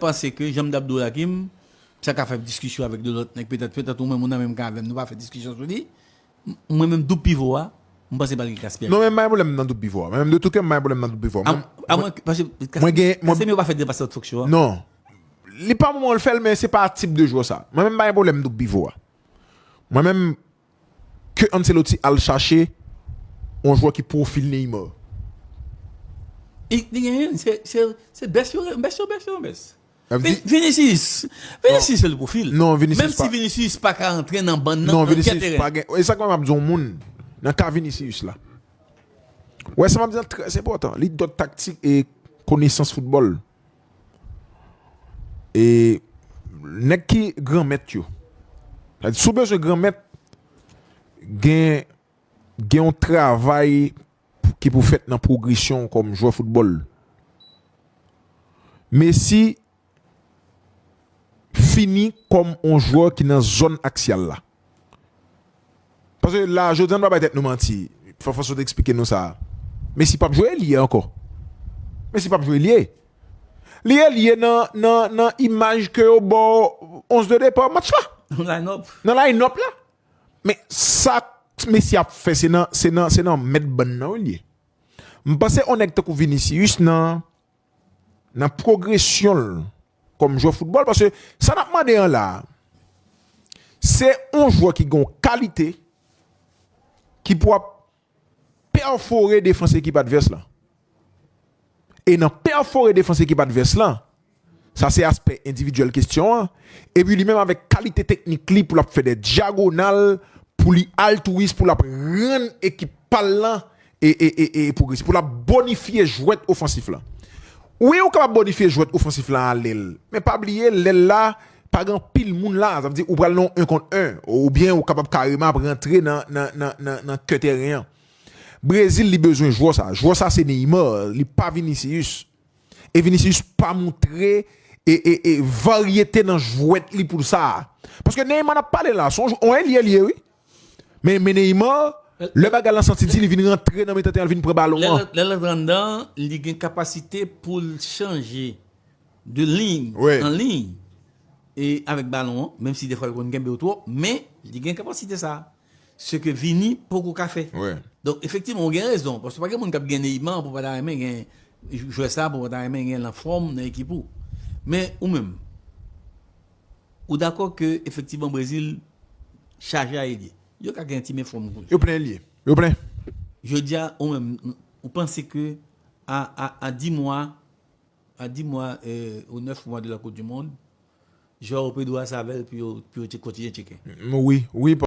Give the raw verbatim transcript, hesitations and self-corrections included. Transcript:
panse ke, jan m t ap di w la, Kim, sa ka fè diskisyon avèk de lòt nèg, petèt, petèt ou menm, ou nan menm ka avè m, nou pa fè diskisyon sou li. M-, mwen menm, doub pivo a, m panse pa l gen klas pyèj. Non, men m pa gen pwoblèm nan doub pivo a. Mwen menm, de tout kè, m pa gen pwoblèm nan doub pivo a. A, mwen, a mwen, paske, mwen gen, mwen, Casemiro pa fè de pas sou fòk yo a. Non. Li pa moman l fè l, men se pa tip de jwè sa. Mwen menm, m pa gen pwoblèm doub pivo a. Mwen menm, ke Ancelotti al chache yon jwè ki pwofil Neymar. Li, li genyen, se, se, se bès yo, bès yo, bès yo, bès. Sa vle Vin-, di Vinicius, Vinicius se le pwofil. Non, Vinicius Menm si pa Vinicius pa ka rantre nan bann nan, Non, nan Vinicius teren. pa gen. E sa k fè m ap di yon moun, nan ka Vinicius la. Wè, sa m ap di an trè enpòtan. Li dòt taktik e konesans foutbòl. E nèg ki granmèt yo. Sa di, si w bezwen granmèt, gen, gen yon travay ki pou fèt nan pwogresyon kòm jwè foutbòl. Messi fini kòm yon jwè ki nan zòn aksyal la. Paske la, jodi a, nou pa bay tèt nou manti. Fò Franswa te eksplike nou sa. Messi p ap jwe elye ankò. Messi p ap jwe elye. Li elye nan, nan, nan imaj ke yo ba w onz de depa match la. Nan line-up. Nan line-up la. Men sa Messi ap fè, se nan, se nan, se nan mèt bann nan wi l ye. M panse yon nèg tankou Vinicius nan, nan pwogresyon l kòm jwè foutbòl, paske sa n ap mande an la, se yon jwè ki gen yon kalite ki pou ap pèfore defans ekip advès lan. E nan pèfore defans ekip advès lan, sa se aspè endividyèl kesyon an. Epi li menm avèk kalite teknik li pou l ap fè de dyagonal, pou li altwis, pou l ap rann ekip pa l lan e, e, e, e pwogresif, pou l ap bonifye jwèt ofansif lan. Wi, ou kapab bonifye jwèt ofansif lan a lèl, men pa bliye lèl la pa gen anpil moun la, sa vle di ou pral nan yon en kont en, oubyen ou kapab kareman ap rantre nan, nan, nan, nan, nan kè teren an. Brezil, li bezwen jwè sa. Jwè sa se Neymar, li pa Vinicius. E Vinicius pa montre e, e, e varyete nan jwèt li pou sa. Paske Neymar n ap pale la, se yon jwè, yon elye li ye, wi. Men, men Neymar, lè bagay lan santi di, li vin rantre nan mitan teren, li vin pran balon an. Lè l, lè l rantre anndan, li gen kapasite pou l chanje de liy Wi. an liy e avèk balon an, menm si defwa l konn kenbe w twòp, men li gen kapasite sa. Ce que Vini poko ka fè. Wi. Donk, efektivman, ou gen rezon, paske pa gen moun k ap gen Neymar pou pa ta renmen gen jwè sa, pou pa ta renmen gen l anfòm nan ekip ou. Men, ou menm, ou dakò ke efektivman Brezil chaje a elye. Yo ka gen ti men fòm kou. Yo plen elye. Yo plen. Jodi a, ou menm, ou panse ke a, a, a dis mwa, a dis mwa, euh, ou nèf mwa de la Coupe du Monde, jwè yo pe dwe sa avè l pou yo, pou yo tche-, kontinye tcheke. M, wi, wi,